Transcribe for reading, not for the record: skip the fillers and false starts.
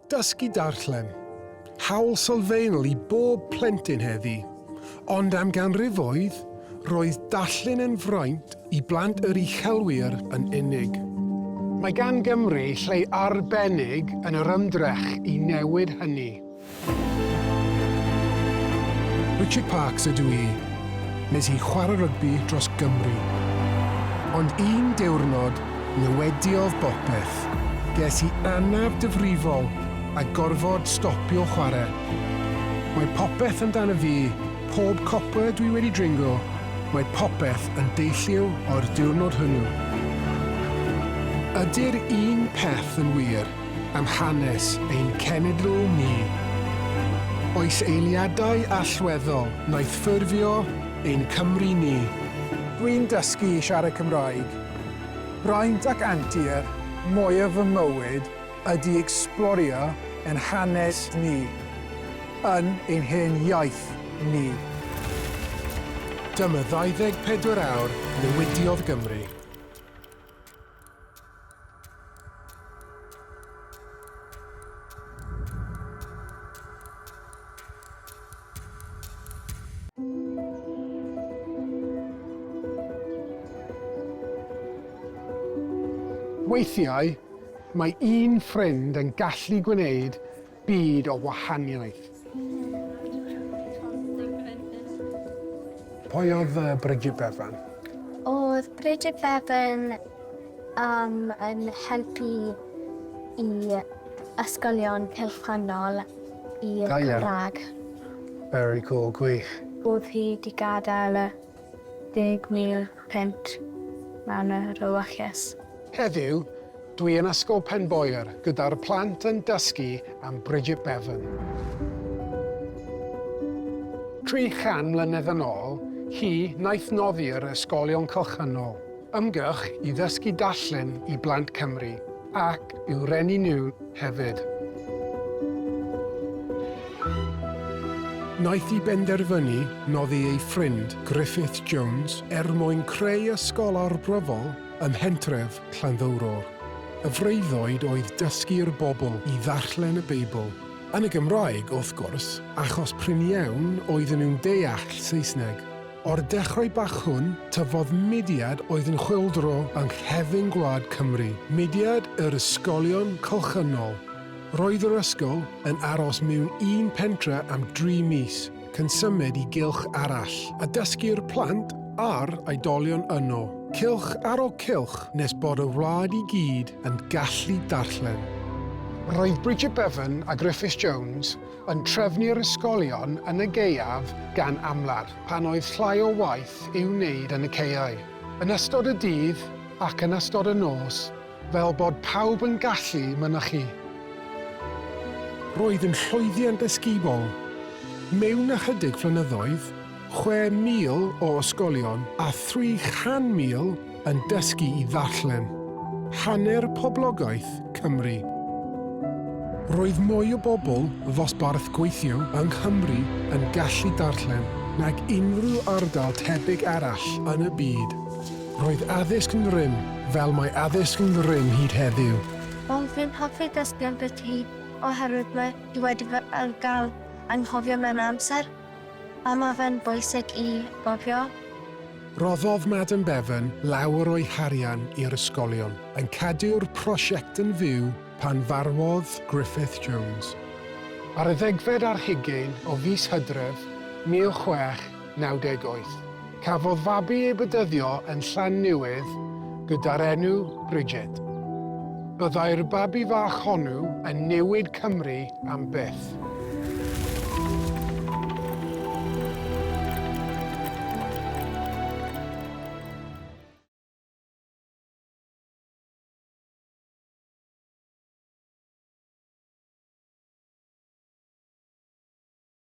Dysgu darllen. Hawl sylfaenol i bob plentyn heddi. Ond am ganrifoedd, roedd darllen yn fraint i blant yr uchelwyr yn unig. Mae gan Gymru lle arbennig yn yr ymdrech i newid hynny. Richard Parks ydw i. Nes i chwarae rygbi dros Gymru. Ond un diwrnod, newidiodd bopeth. Ges i anaf difrifol a gorfod stopio chwarae. Mae popeth amdano fi, pob copa dwi wedi dringo, mae popeth yn deillio o'r diwrnod hwnnw. Ydy'r un peth yn wir? am hanes ein cenedl ni. Oes eiliadau allweddol wnaeth ffurfio ein Cymru ni. Dwi'n dysgu i siarad Cymraeg. Braint ac antur mwyaf fy mywyd ydy ecsblorio ein hanes ni, yn ein hen iaith ni. Dyma 24 awr newidiodd Gymru. Weithiau, mae un ffrind yn gallu gwneud byd o wahaniaeth. Pwy oedd Bridget Bevan? Oedd Bridget Bevan um, yn helpu i ysgolion cylchgynol i Gymraeg. Very cool, gwych. Oedd hi wedi gadael y 10,000 punt mewn y rhywyllus. Heddiw, dwi yn Ysgol Penboyr gyda'r plant yn dysgu am Bridget Bevan. 300 mlynedd yn ôl, hi wnaeth noddi'r ysgolion cylchynol, ymgyrch i ddysgu darllen i blant Cymru, ac i'w reni nhw hefyd. Wnaeth hi benderfynu noddi ei ffrind, Griffith Jones, er mwyn creu ysgol arbrofol ym mhentref Llanddowror. Y freuddwyd oedd dysgu'r bobl i ddarllen y Beibl, yn y Gymraeg, wrth gwrs, achos prin iawn oedden nhw'n deall Saesneg. O'r dechrau bach hwn, tyfodd mudiad oedd yn chwyldro yng nghefn gwlad Cymru, mudiad yr ysgolion cylchynol. Roedd yr ysgol yn aros mewn un pentre am dri mis, cyn symud i gylch arall, a dysgu'r plant a'r oedolion yno, cylch ar ôl cylch nes bod y wlad i gyd yn gallu darllen. Roedd Bridget Bevan a Griffith Jones yn trefnu'r ysgolion yn y gaeaf gan amlaf, pan oedd llai o waith i'w wneud yn y caeau. Yn ystod y dydd ac yn ystod y nos, fel bod pawb yn gallu mynychu. Roedd yn llwyddiant ysgubol. Mewn ychydig flynyddoedd, 6,000 o ysgolion a 300,000 yn dysgu i ddarllen, hanner poblogaeth Cymru. Roedd mwy o bobl ddosbarth gweithio yng Nghymru yn gallu darllen nag unrhyw ardal tebyg arall yn y byd. Roedd addysg yn rym, fel mae addysg yn rym hyd heddiw. Ond fi'n hoffi dysgu ambiti oherwydd mae hi wedi fy gael anghofio mewn amser, a mae fe'n bwysig i gofio. Rhoddodd Madam Bevan lawer o'i harian i'r ysgolion, yn cadw'r prosiect yn fyw pan farwodd Griffith Jones. Ar y ddegfed ar hugain o fis Hydref 1698, cafodd fabi ei bedyddio yn Llannewydd gyda'r enw Bridget. Byddai'r babi fach honnw yn newid Cymru am byth.